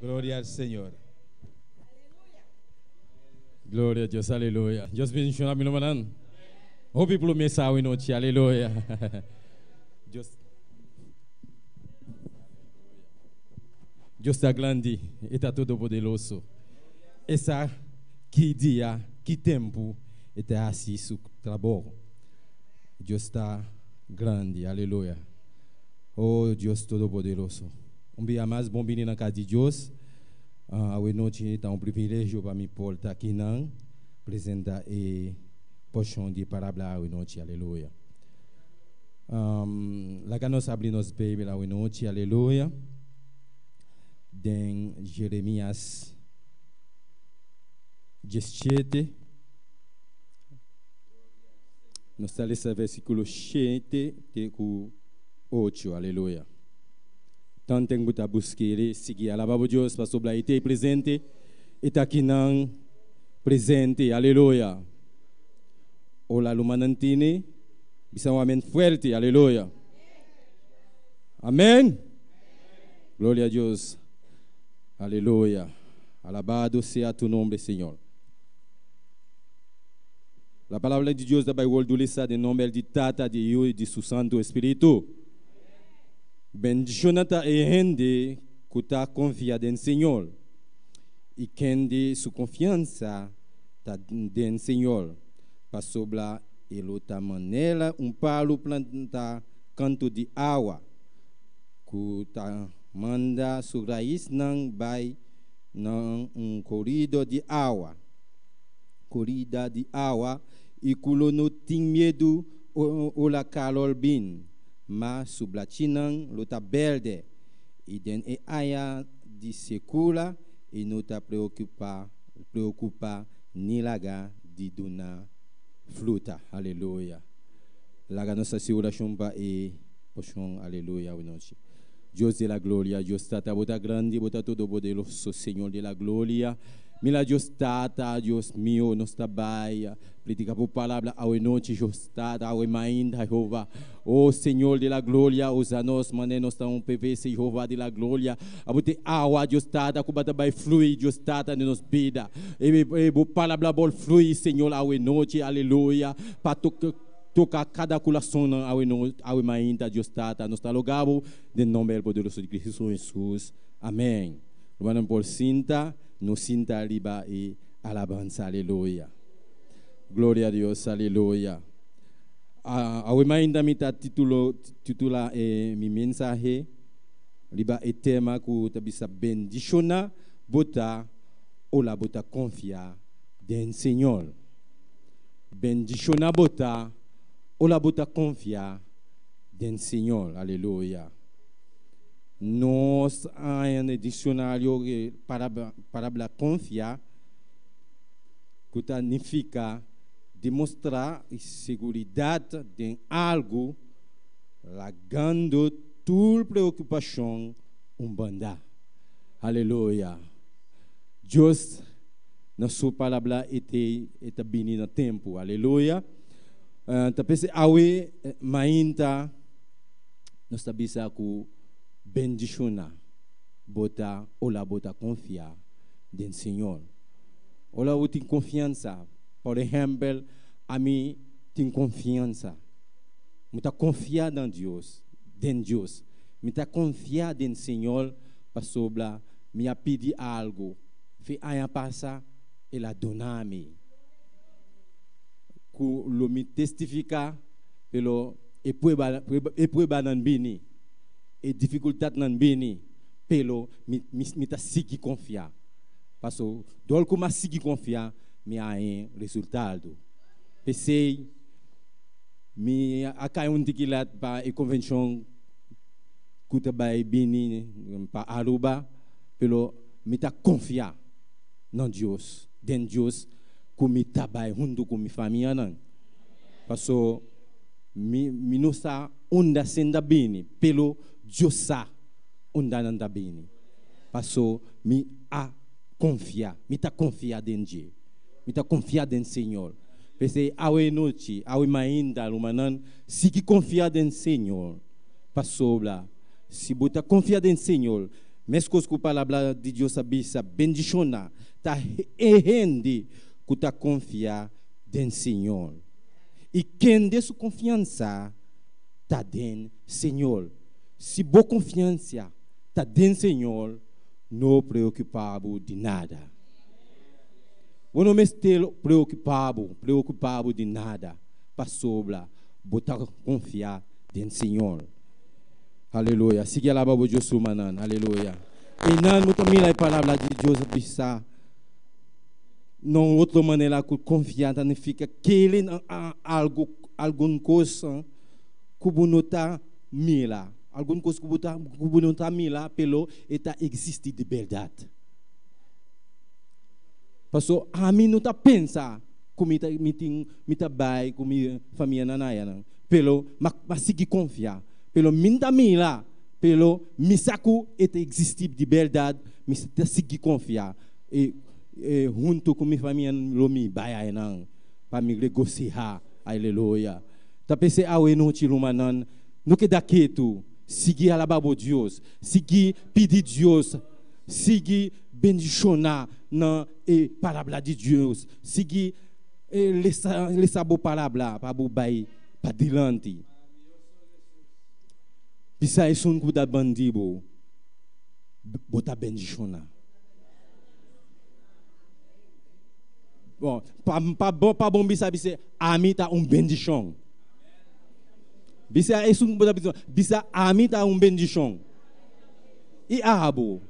Gloria al Señor. Gloria a Dios, aleluya. Dios bendiciona mi rumannan. Hopi promesa awe nochi, aleluya. Dios Dios ta grandi, e ta todopoderoso. E sa ki dia, ki tempu e ta hasi su trabou. Dios ta grandi, aleluya. Oh Dios todopoderoso. Un bia mas bon bini na kas di Dios. Awe nochi ta un privilegio pa mi por ta akinan presenta e porshon di palabra awe nochi, aleluya. Laga nos abri nos Beibel awe nochi, aleluya, den Jeremias 17. Nos ta lesa versíkulo 7 te ku 8, aleluya. Tanten bo ta busk'é, sigui alabá bo Dios pasobra e ta ei presente, e ta akinan presente, aleluya. Ora lumannan tene, bisa un amen fuerte, aleluya. Amen. Gloria a Dios. Aleluya. Alabado sea tu nombre, Señor. La palabra di Dios ta bai wòrdu lesa den nomber di Tata, di Yu i di su Santu Espíritu. Bendishona ta e hende ku ta konfia den Señor i kende su konfiansa ta den Señor, pasobra e lo ta manera un palu plantá kantu di awa, ku ta manda su raisnan bai na un korido di awa, korida di awa, i ku lo no tin miedu ora kalor bin. Ma su blachinan lo ta berde, i den e aña di sekura e no ta preokupá ni laga di duna fruta. Aleluya! Laga nos hasi orashon pa e porshon. Aleluya! Awenochi. Dios de la gloria, Dios Tata, bo ta grandi, bo ta todopoderoso, Señor de la gloria. Mira Dios Tata, Dios mio, nos ta bai Predica bo palabra awe nochi, Dios Tata, awe mainta, Jehova. Oh, Señor de la gloria, usa nos, mane nos ta un PVC, Jehova de la gloria. Abo te awa, Dios Tata, cu bata bay flui, Dios Tata, den nos bida. E, e, bo palabra bol flui, Señor, awe nochi, aleluya. Pa toca, toca cada corazon awe, no, awe mainta, Dios Tata. Nos ta rogabo, den nomber poderoso di Cristo Jesus. Amén. Rumannan por sinta, no sinta riba e alabanza, aleluya. Gloria a Dios, aleluya. Awe mainta mi ta titulo, titula e mi mensahe riba e tema ku ta bisa bendishona bo ta ora bo ta konfia den Señor. Bendishona bo ta ora bo ta konfia den Señor, aleluya. Nos haña na e diksionario e palabra konfia ku ta nifiká demostrá seguridat den algu, lagando tur preokupashon un banda. Aleluya! Dios na su palabra e te e ta bini na tempu. Aleluya! Ta p'esei awe mainta nos ta bisa ku bendishoná bo ta ora bo ta konfia den Señor. Ora bo tin konfiansa, por ehèmpel, ami tin konfiansa. Mi ta konfia na Dios, den Dios. Mi ta konfia den Señor pasobra mi a pidi algu fe aña pasa, el a duna mi. Ku lo mi testifiká, pero e prueba, e pruebanan bini, e difikultatnan bini, pero mi, mi ta sigui konfia. Paso, dor ku mi a sigui konfia, mi a haña resultado. P'esei, mi a kai un tiki lat pa e konvenshon ku ta bai bini pa Aruba, pero mi ta konfia na Dios, den Dios ku mi ta bai huntu ku mi famianan. Paso, mi mi no sa unda sin ta bini, pero Dios sa unda nan ta bini. Paso mi a konfia, mi ta konfia den dje. Mi ta konfia den Señor. P'esei awe nochi, awe mainta, rumannan, sigui konfia den Señor. Pasobra si bo ta konfia den Señor, Meskos ku Palabra di Dios a bisa, Bendishoná ta e hende ku ta konfia den Señor i kende su konfiansa ta den Señor. Si bo konfiansa ta den Señor, no preokupá bo di nada. Bo no mester preokupá bo, preokupá bo di nada, pasobra bo ta konfia den Señor. Aleluya. Sigui alaba bo Dios rumannan. Aleluya. Einan bo ta mira e palabra di Dios a bisa na un otro manera ku konfia ta nifica kere na algo, algun kos ku bo no ta mira. Algun kos ku bo ta, ku bo no ta mira, pero e ta existi di bèrdat. Paso ami no ta pensa ku mi ta, mi tin, mi ta bai ku mi famianan ayanan. Pero ma ma sigui konfia. Pero mi n'ta mira, pero mi sa ku e ta eksistí di bèrdat, mi ta sigui konfia. I e huntu ku mi famia lo mi bai ayanan pa mi regosihá. Aleluya! Ta p'esei awe nochi, rumannan, no keda ketu. Sigui alabá bo Dios. Sigui pidi Dios. Sigui bendishoná na e Palabra di Dios. Sigui lesa lesa bo Palabra pa bo bai padilanti. Bisa esun ku ta bandi bo, bo ta bendishoná. Bon, pa, pa, pa bon bisa, bisa, ami ta un bendishon. Bisa esun ku ta bisa, bisa ami ta un bendishon. I abo,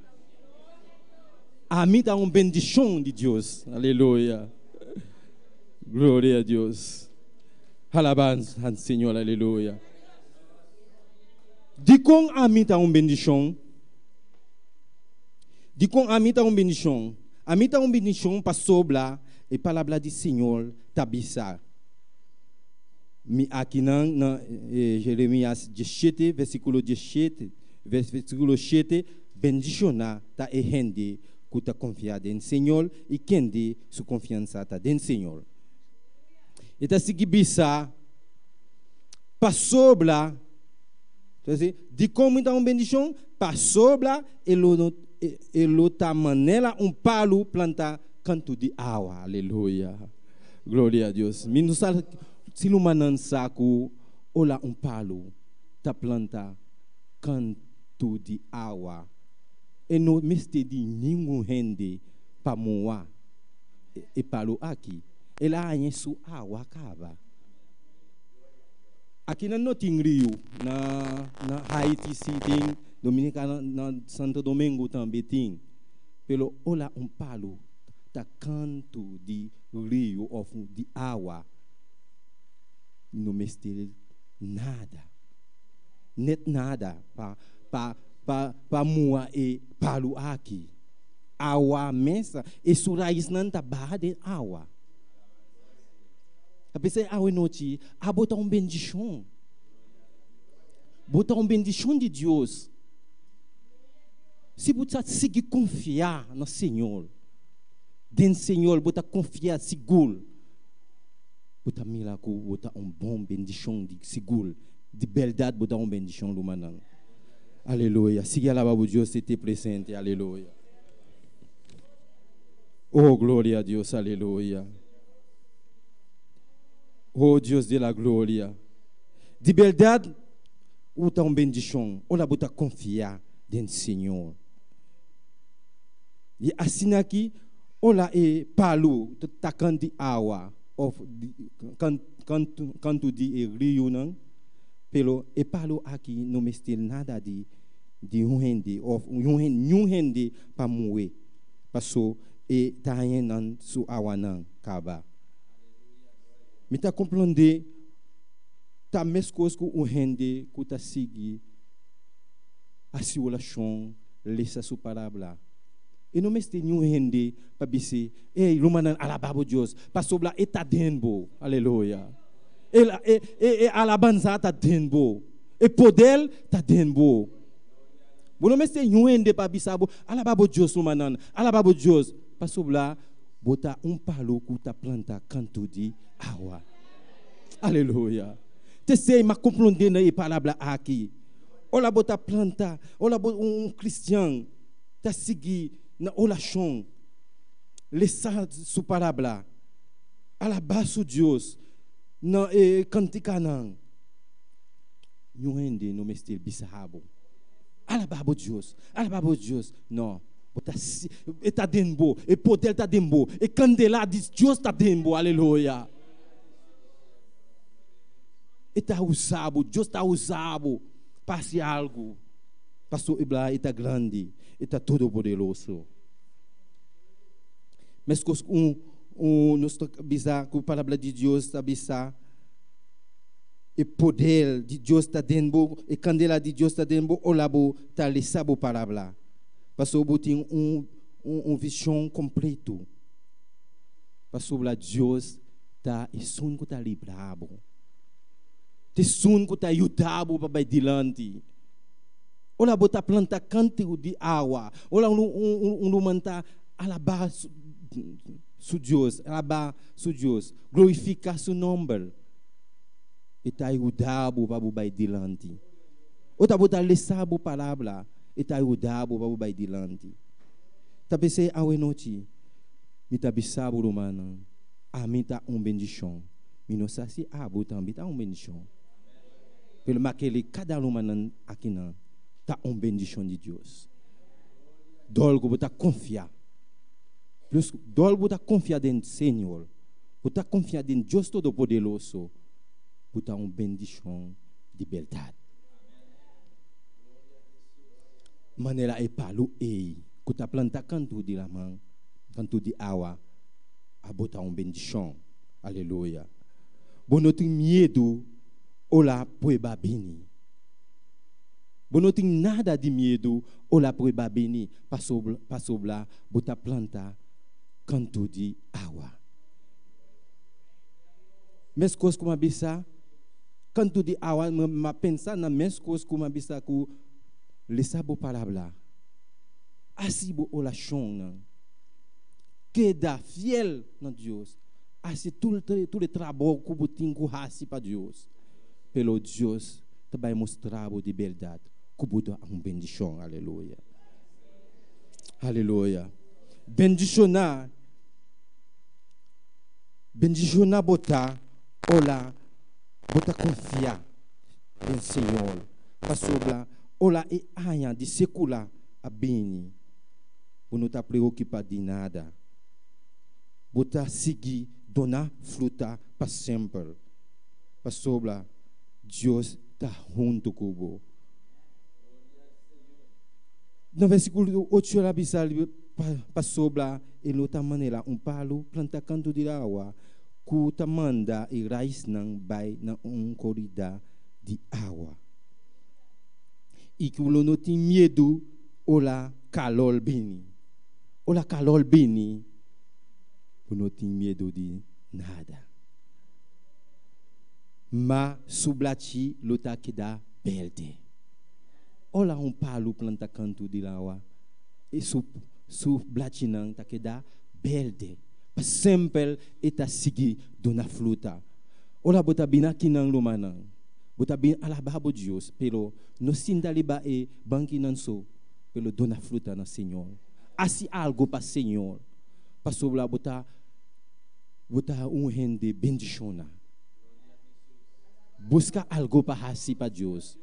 ami ta un bendishon di Dios. Aleluya. Gloria a Dios. Alabansa al Señor, aleluya. Dikon ami ta un bendishon? Dikon ami ta un bendishon? Ami ta un bendishon pasobra e Palabra di Señor ta bisa mi akinan na Jeremias diesshete, versíkulo diesshete, versíkulo shete, Bendishoná ta e hende ku ta konfia den Señor i kende su konfiansa ta den Señor. E ta sigui bisa, Pasobra, dikon mi ta un bendishon? Pasobra e lo no, e lo ta manera un palu plantá kantu di awa. Aleluya! Gloria a Dios! Mi no sa si lumannan sa ku ora un palu ta plantá kantu di awa, e no mester di ningun hende pa moa e palu aki. El a haña su awa kaba. Akinan no tin riu, na na Haiti si tin, Dominicana na Santo Domingo tambe tin, pero ora un palu ta kantu di riu of di awa no mester nada, net nada pa pa pa pa mua e palu aki. Awa mes, e su raisnan ta baha den awa. Ta p'esei awe nochi abo ta un bendishon. Bo ta un bendishon di Dios. Si bo ta sigui konfia na Señor, den Señor bo ta konfia sigur, bo ta mira ku bo ta un bon bendishon di sigur. Di bèrdat bo ta un bendishon, rumannan. Aleluya. Sigui alaba bo Dios te presente. Aleluya. Oh, gloria a Dios. Aleluya. Oh, Dios de la gloria. Di berdad, bo ta un bendicion ora bo ta confia den Señor. Y asina aki, ora e palu ta kant di awa of kantu di e riunan, Pero e palu aki no mester nada di di un hende of niun hende pa muhe, paso e ta haña nan su awanan kaba. Mi ta komprondé ta meskos ku un hende ku ta sigui hasi orashon, lesa su palabra. E no mester niun hende pa bis'é, Ey, rumannan, alabá bo Dios, pasobra e ta den bo. Aleluya! E, e, e, e alabansa ta den bo. E poder ta den bo. Bo no mester niun hende pa bisa bo, alabá bo Dios, rumannan, alabá bo Dios, pasobra bo ta un palu ku ta planta kantu di awa. Aleluya! T'esei m'a komprondé na e palabra aki. Ora bo ta planta, ora bo un kristian. Ta sigui na orashon, lesa su palabra, alabá su Dios na e kantikanan. Niun hende no mester bisa bo, Alabá bo Dios, alabá bo Dios. No, bo ta e ta den bo, e poder ta den bo, e kandela di Dios ta den bo, aleluya. E ta usa bo, Dios ta usa bo pa hasi algu. Pasobra e bla e ta grandi, e ta todopoderoso. Meskos ku un un nos ta bisa ku palabra di Dios ta bisa e poder di Dios ta den bo, e kandela di Dios ta den bo ora bo ta lesa bo palabra. Pasobra bo tin un un vishon kompleto. Pasobra Dios ta esun ku ta libra bo. Ta esun ku ta yuda bo pa bai dilanti. Ora bo ta planta kantu di awa, ora un ruman ta alabá su Dios, alabá su Dios, glorifiká su nòmber, e ta yuda bo pa bo bai dilanti. Ora bo ta lesa bo palabra, e ta yuda bo pa bo bai dilanti. Ta p'esei awenochi mi ta bisa bo, rumannan, ami ta un bendishon. Mi no sa si abo tambe ta un bendishon. Pero makeli kada rumannan akinan ta un bendishon di Dios. Dor ku bo ta konfia. Plus, dor bo ta konfia den Señor, bo ta konfia den Dios Todopoderoso, bo ta un bendishon di bèrdat. Manera e palu ei ku ta planta kantu di laman, kantu di awa, abo ta un bendishon. Aleluya. Bo no tin miedu ora prueba bini. Bo no tin nada di miedu ora prueba bini, pasobra bo ta planta kantu di awa. Meskos ku mi a bisa, kantu di awa, mi a pensa na meskos ku mi a bisa ku lesa bo palabra, hasi bo orashonnan, keda fiel na Dios. Hasi tur tur e trabou ku bo tin ku hasi pa Dios, pero Dios ta bai mustra bo di bèrdat ku bo ta un bendishon. Aleluya! Aleluya! Bendishoná, bendishoná bo ta ora bo ta konfia den Señor, pasobra ora e aña di sekula a bini, bo no ta preokupá di nada. Bo ta sigui duna fruta pa semper, pasobra Dios ta huntu ku bo. Na versíkulo ocho el a bisa, Pasobra e lo ta manera un palu plantá kantu di awa, ku ta manda e raisnan bai na un korida di awa, i ku lo no tin miedu ora kalor bini. Ora kalor bini, bo no tin miedu di nada. Ma su blachi lo ta keda berde. Ora un palu planta kantu di lawa, e su su blachinan ta keda berde. Pa semper e ta sigui duna fruta. Ora bo ta bini akinan, rumannan, bo ta bin alabá bo Dios, pero no sinta riba e bankinan so, pero duna fruta na Señor. Hasi algo pa Señor, pasobra bo ta bo ta un hende bendishoná. Buska algo pa hasi pa Dios,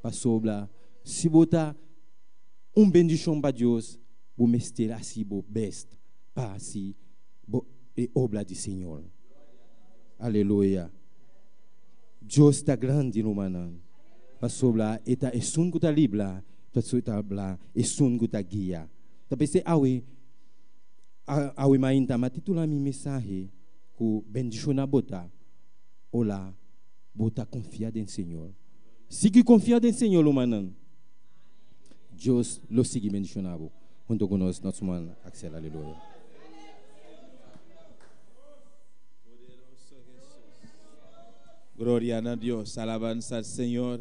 pasobra si bo ta un bendishon pa Dios, bo mester hasi bo best pa hasi bo e obra di Señor. Aleluya! Dios ta grandi, rumannan, pasobra e ta esun ku ta libra. Pasobra ta bla esun ku ta guia. Ta p'esei awe, awe mainta m'a titulá mi mensahe ku Bendishoná bo ta ora bo ta konfia den Señor. Sigui konfia den Señor, rumannan. Dios lo sigui bendishoná bo. Hunto ku nos, nos ruman Axel. Aleluya. Poderoso Jesús. Gloria na Dios. Alabanza al Señor.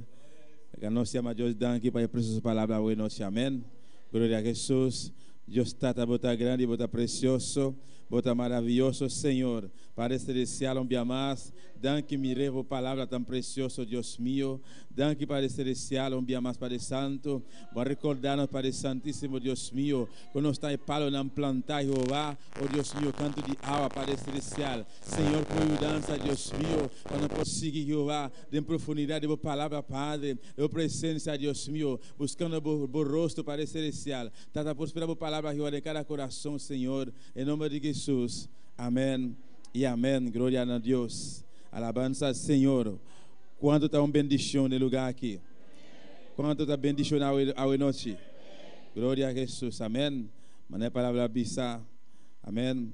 Laga nos yama Dios danki pa e precioso palabra awe nochi. Amen. Gloria a Jesús. Dios Tata, bo ta grandi, bo ta precioso, bo ta maraviyoso, Señor. Padre Celestial, un bia mas, danki mire bo palabra tan precioso, Dios mio. Danki, Padre Celestial, un bia mas, Padre Santo. Bo a recorda nos, Padre Santisimo, Dios mio, cu nos ta e palonan planta, Jehová, oh Dios mio, canto di awa, Padre Celestial. Señor, cu bo yudansa, Dios mio, pa nos por sigui, Jehová, den profundidad di bo palabra, Padre, den bo presencia, Dios mio, buscando bo rostro, Padre Celestial. Tata, prospera bo palabra, Jehová, den cada corazon, Señor, den nomber di Jesus. Amen y amen. Gloria na Dios. Alabanza al Señor. Cuanto ta un bendicion den lugar aki? Cuanto ta bendiciona awe nochi? Gloria a Jesus. Amen. Manera e palabra bisa. Amen.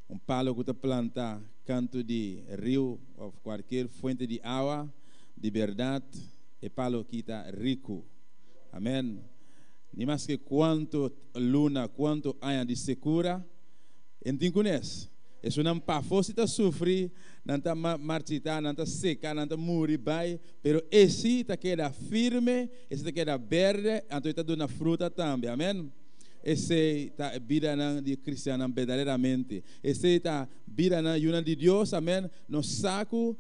Un palo cu ta planta canto di riu of cualkier fuente di awa, di berdad e palo aki ta rico. Amen. Ni maske cuanto luna, cuanto aña di secura, e no tin cunes. Esunnan pafó si ta sufri, nan ta marchita, nan ta seca, nan ta muri bai, pero e si ta keda firme, e si ta keda berde, anto e ta duna fruta tambe. Amen. Esey ta e bidanan di cristiannan berdaderamente. Esey ta bidanan yunan di Dios. Amen. Nos sa cu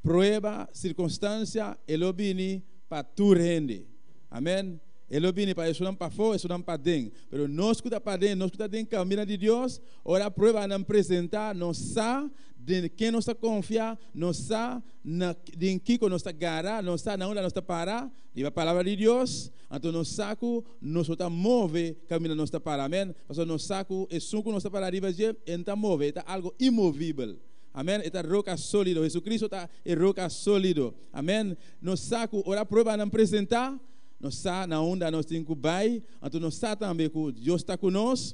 prueba, circunstancia, e lo bini pa tur hende. Amen. E lo bini pa esunnan pafó, esunnan paden. Pero nos ku ta paden, nos ku ta den kaminda di Dios, ora pruebanan presentá, nos sa den ken nos ta konfia, nos sa na den kiko nos ta gara, nos sa na unda nos ta para, riba Palabra di Dios. Anto nos sa ku nos no ta move kaminda nos ta para. Amen. Pasobra nos sa ku esun ku nos ta para riba dje, e no ta move, e ta algu imovibel. Amen. E ta roka sólido. Jesucristo ta e roka sólido. Amen. Nos sa ku ora pruebanan presentá, nos sa na unda nos tin ku bai, anto nos sa tambe ku Dios ta ku nos.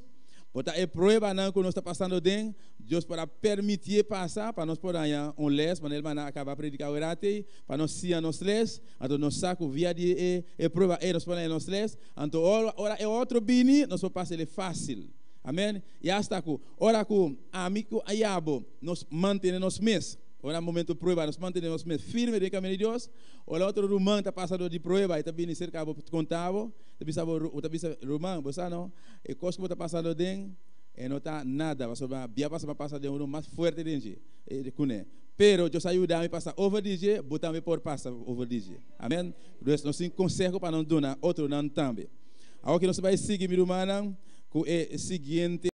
Por ta e pruebanan ku nos ta pasando den, Dios por a permitié pasa pa nos por haña un les, manera el manda a kaba prediká awerati ei, pa nos siña nos les. Anto nos sa ku via di e e prueba ei nos por haña nos les. Anto ora ora e otro bini, nos por pasa el fásil. Amen. I asta ku ora ku ami ku abo nos mantené nos mes, Ora momento prueba, nos mantene nos mes firme den camino di Dios. Ora otro ruman ta pasa dor di prueba, e ta bini cerca bo conta bo, ta bisa bo, bo ta bisa, ruman, bo sa no, e cos cu bo ta pasando den, e no ta nada, pasobra bia pasa bo a pasa den uno mas fuerte den dje, cune. Pero Dios a yuda mi pasa over di dje, bo tambe por pasa over di dje. Amen. Dus nos tin conseho pa nos duna otronan tambe. Awor ki nos ta bay sigui, mi rumannan, cu e siguiente.